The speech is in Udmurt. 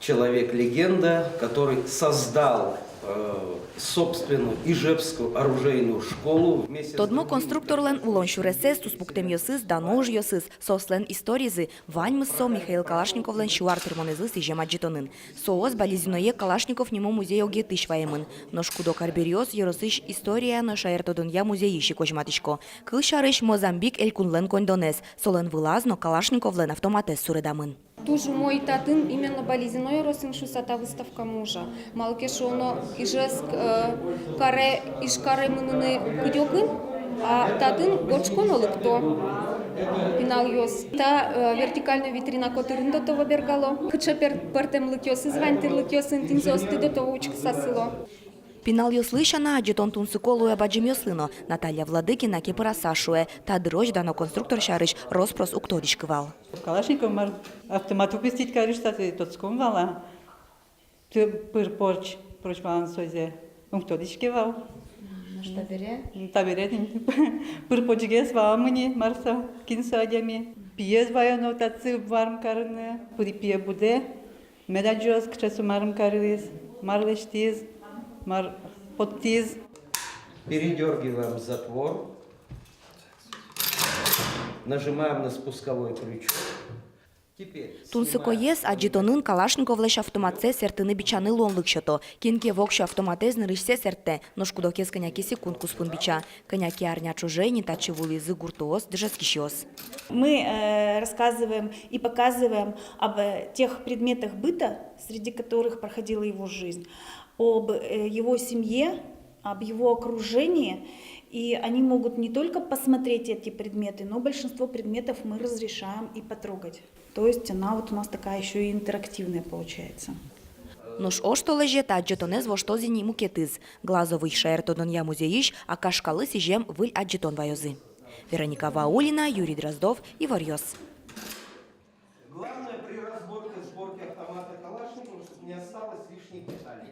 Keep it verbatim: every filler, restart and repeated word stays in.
Человек-легенда, который создал э, собственную Ижевскую оружейную школу вместе с... Тодмо конструкторлэн улон сюресэз, туспуктэмъёсыз, дано ужъёсыз, соослэн историзы — ваньмыз со Михаил Калашниковлэн сю ар тырмонэзлы сӥзем адӟытонын. Соос Балезиное Калашников нимо музей огъетысь ваемын. Нош куд-ог арбериос ёросысь история но шаертодонъя музейысь ик возьматӥсько. Кылсярысь, Мозамбик элькунлэн коньдонэз, солэн вылаз но Калашниковлэн автоматэз суредамын. Туж умой татын именно Балезино ёросын шуыса та выставкамы ужа. Малы ке шуоно, Ижевск, э, каре, Иж каре мыныны кыдёкын, а татын гожтӥсько но лыкто пиналъёс. Та, э, вертикальной витрина котырын до того бергало. Кыӵе пӧр-, пӧртэм лыкъёсыз вань тӥрлыкъёсын, тӥни соосты до того учкыса сыло. Пиналъёслы сяна, адӟытон тунсыко луэ бадӟымъёслы но. Наталья Владыкина кепыраса шуэ, та дырозь дано конструктор сярысь рос-прос уг тодӥськы вал. Калашников мар автомат выпустить кариз шуса тодӥськом вал-а. Ты пыр-поч, поч вал-а сое, уг тодӥськы вал. Нош табере? Табере тӥни пыр-почгес валамы ни, мар со, кин со адями. Пиез ваёно татчы варм карыны, пыри пие будэ. Мед адӟоз, кыӵе со марым кариз, мар лэсьтӥз, мар поттӥз. Передёргиваем затвор. Нажимаем на спусковой крючок. Теперь снимаем... Тунсыкоез адӟытонын Калашниковлэсь автоматсэ сэртыны-бичаны луонлык сёто. Кин ке воксё автоматэз нырысьсэ сэрттэ, нош куд-огез кӧня ке секунд куспын бича. Кӧня ке арня ӵоже ини татчы вуылӥзы гуртоос, дышетскисьёс. Мы, э, рассказываем и показываем об, э, тех предметах быта, среди которых проходила его жизнь, об, э, его семье, об его окружении, и они могут не только посмотреть эти предметы, но большинство предметов мы разрешаем и потрогать. То есть она вот у нас такая ещё и интерактивная получается. Нош оштолэзе та адӟытонэз воштоз ини мукетыз. Глазовысь шаертодонъя музейысь Акашкалы сӥзем выль адӟытон ваёзы. Вероника Ваулина, Юрий Дроздов, «Иворъёс». Главное при разборке, сборке автомата Калашникова, чтобы не осталось лишних деталей.